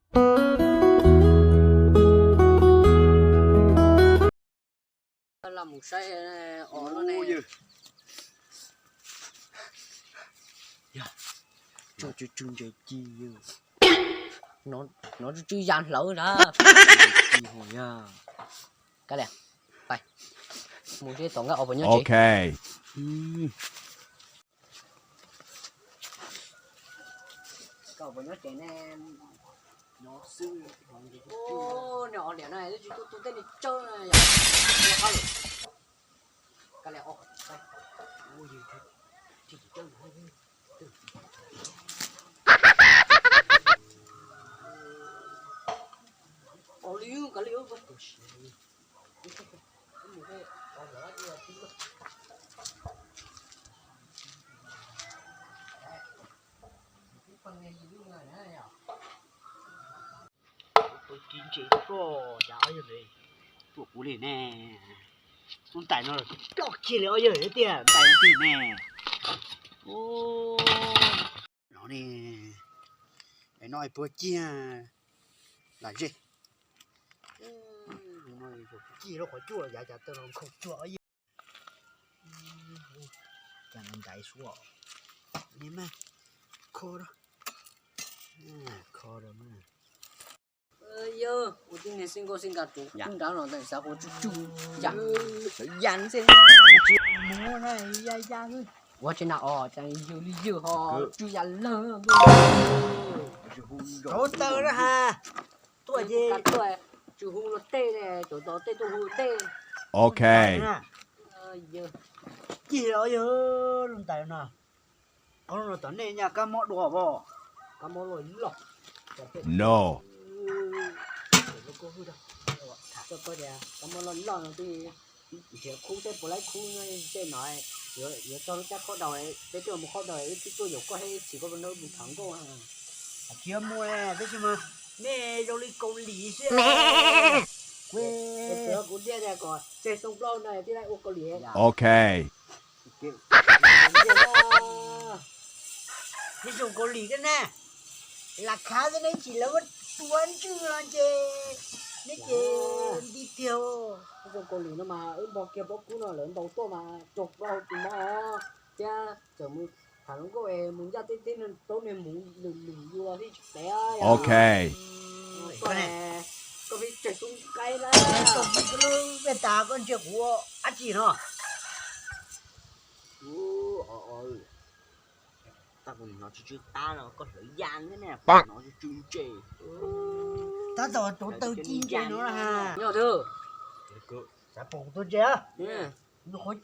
Los mus saib os lub ne. Tsw tsw ntses ci, no tsw tsw ya hlawv na. Kav liam, pais mus seb tom nkaj os puas nyob tsev. Koj puas nyob tsev ne? Nyob xwb. Nyob os liam na, twb tsis tuaj tu tej niag tsawb na yom. Kav liam os. Os li kav liam. Tus kis ntses tuaj, cas ob yawg tuaj kuv li ne. Tus ntais no los ploj kiag li ob yawg tiag, ntais twg ne. No ne, no puag ciag lam zej. Kiag rau qhov cuaj yav cas tawm los nkhaus cuag ob yawg. Cas ntais suab, kho rau, kho rau. Yog ua tib neeg xij nkauj xij nkawd rau kub nrad no xav ua tsw tsw ya, xav ya xwb. Ua tsis na os, cas yws li yws ho tsw ya lawg. Rauv taws na ha. Tuaj ces tsw hu luag tej, cov tod tej tuaj hu tej. Ok. Cig los yog lub ntais no. Qhov no tom nej nyaj kab mob dua os. Kab mob loj loj. No. Kab mob loj loj no twb nrhiav khub seb puas laib khub tej no, yuav txog lub caj khob daus, peb twb mus khob daus, wb twb tuaj yaum koj thiab txhim koj nrog wb mus tham nkauj. Tsis mus, tab sis mas nej zoo li Kaus Lim xwb. Kuv thiaj tias kom tseg xoo plaub no thiaj li ua Kaus Lim. Ok. Nej zoo Kaus Lim thiab na, lam khav xwb neb tsis lawv muab tua ntswg los ces neb ces nti tiag. Zoo Kaus Lim no mas wb npog kiag pob kub no lawv ntaus tuaj mas raug plaub hau tus mob thiab txawm mus tham hluas nkauj mus ncaj teb teb taub niag mus lwm lwm yus los thiaj tsis plev. Ok. Koj pheej tseg xub qaib lawm. Koj ntsia kuv dab tsi no? Tab kuv nim no tsw tsw qab no koj hlawv ya thiab ne, no tsw tsw ntses. Tab tom rauv taws ci ntses no na. Nyob twg? Xav pom kuv tus ntses a? Nws qhov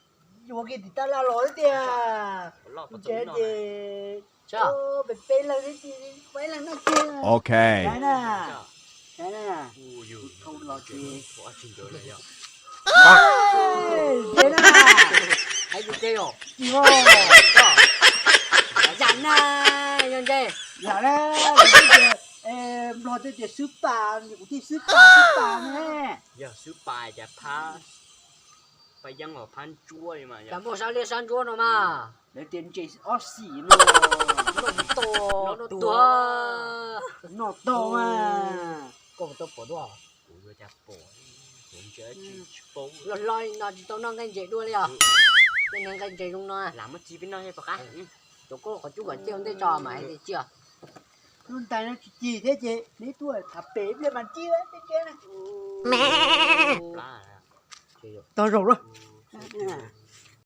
yuav kiag tim tab laj los xwb tiag. Tus ntses ces peb peb leeg xwb ces peb leeg noj kiag. Ok. Saib na, saib na, thau los ces ntses na. Hais tus ntses os. Yam na, yog ntses. Yam na, Nplog twb tias xwb pas, kuv thiaj xwb pas xwb pas ne. Yog xwb pas cas phab, phab yeeb los phab ntsuab li mas. Cas muaj sab liab sab ntsuab no mas. Lawv tias ntses ob xim no. Noj tau, noj tau mas. Koj puas tau pom dua? Kuv yuav cas pom, kuv ntsia tsis paub. Los hlo li no tsis tau noj nqaij ntses dua li os. Tej niag nqaij ntses zoo no. Lam muab ci peb noj pom qab. Cov koj qhov cub kom ciaj ua ntej tso mas hais tias ciaj. Lub ntais no tsis cig thiab ces neb tuaj tham pem pliag mas ciaj thiab ces. Tog zaum lawm.